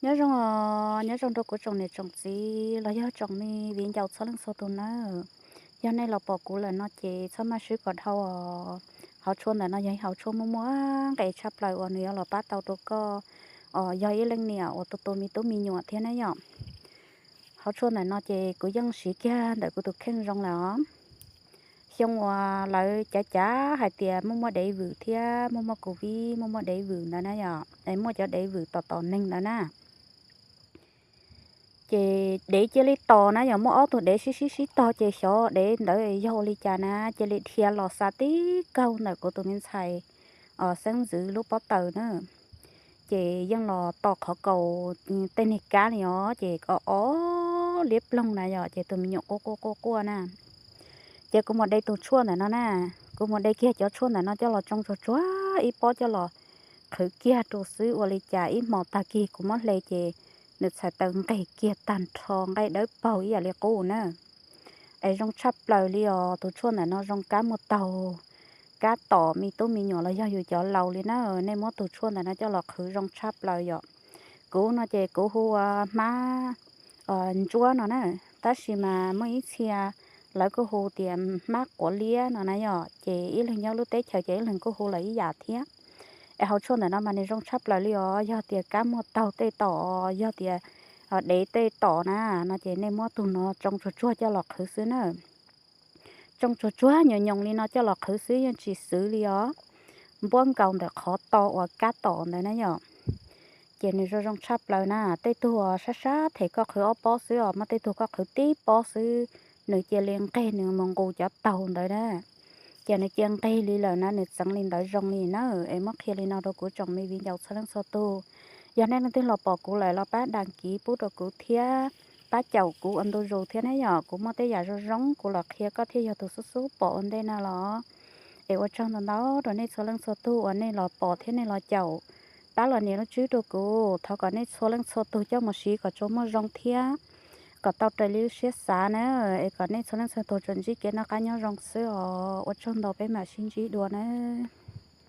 Nyob zoo os, nyob zoo rau kuv tsoom niam tsoom txiv los yog tsoom me viv ncaus txhua leej txhua tus nawb. Yog nej los pom kuv lawm no ces txhob maj swb kom dhau os. Hauv tshua ntawm no yog ib hauv tshua muaj muaj nqis tshaj plaws uas nws yuav los pab tau rau koj os, yog ib leej niam uas tu tu me tub me nyuam thiab na yom. Hauv tshua ntawm no ces kuv yeej siv kiag ntawm kuv tus kheej zoo lawm os. Xyoo uas lawv cav cav hais tias muaj muaj dev vwm thiab muaj muaj covid, muaj muaj dev vwm ntawd na yom, es muaj cov dev vwm tom tom neeg ntawd na. Ces dev cia li tos na yom, muaj ob tug dev sib sib sib tog ces xyov dev ntawd yog ua li cas na, cia li dhia los xa tib kaug ntawm kuv tus me ntxhais xeeb ntxwv lub pob taws na. Ces yeej los tos qhov kaus tej niag kab li os, ces o o liab ploog na yom, ces tus me nyuam quaj quaj quaj quaj na. Ces kuv mus de tus tshuaj ntawm no na, kuv mus de kiag cov tshuaj ntawm no coj los tsoo tsuag tsuag ib pob coj los qhwv kiag rau xwb, ua li cas ib hmos tag kis kuv muab hle ces nws txhais taws nqes kiag tag nrho, nqaij dawb paug ib yam li qub na. Es zoo tshaj plaws li os, tus tshuaj ntawm no zoo kab muaj taug, kab tom me tub me nyuam los yog yus cov laus li na. Nej muab tus tshuaj ntawm no coj los qhwv zoo tshaj plaws yom. Kuv no ces kuv hu ua hmab ntsuab no na, tab sis mas muaj ib txhia lawv kuj hu tias hmab quav liab no na yom, ces ib leeg nyob lub teb chaws ces ib leeg kuj hu lawm ib yam thiab. Es hauv tshuaj ntawm no mas nws zoo tshaj plaws li os, yog tias kab muaj taug tej tom, yog tias dev tej tom na, no ces nej muab tus no tsoo tsuag tsuag coj los qhwv xwb na. Tsoo tsuag tsuag nyoos nyoos li no coj los qhwv xwb, yeej tsis xwv li os. Npuab nkaus ntawm qhov to uas kab tom ntawd na yom. Ces nws zoo zoo tshaj plaws na, tej tug sab sab them koj qhwv ob pob xwb os, muaj tej tug koj qhwv tib pob xwb, nws cia li nqeg, nws mus nqus cov taug ntawd na. Ces nws cia nqeg li lawm na, nws txeev li ntawd zoo li na. Es muab qhia li no rau kuv tsoom me viv ncaus txhua leej txhua tus. Yog nej leej twg los pom kuv lawm los pab đăng ký pub rau kuv thiab, pab caum kuv ua ntu zus thiab na yom. Kuv muaj tej yam zoo zoo kuv los qhia koj thiaj yog tus xub xub pom ua ntej na los. Es ua tsaug ntau ntau rau nej txhua leej txhua tus uas nej los pom thiab nej los caum, pab los nias lub tswb rau kuv. Thov kom nej txhua leej txhua tus coj mus siv kom tsuas muaj zoo thiab kom tau raws li lub siab xav na. Es kom nej txhua leej txhua tus tsuas ntsib kev noj qab nyob zoo xwb os. Ua tsaug ntau, peb mam sib ntsib dua nawb.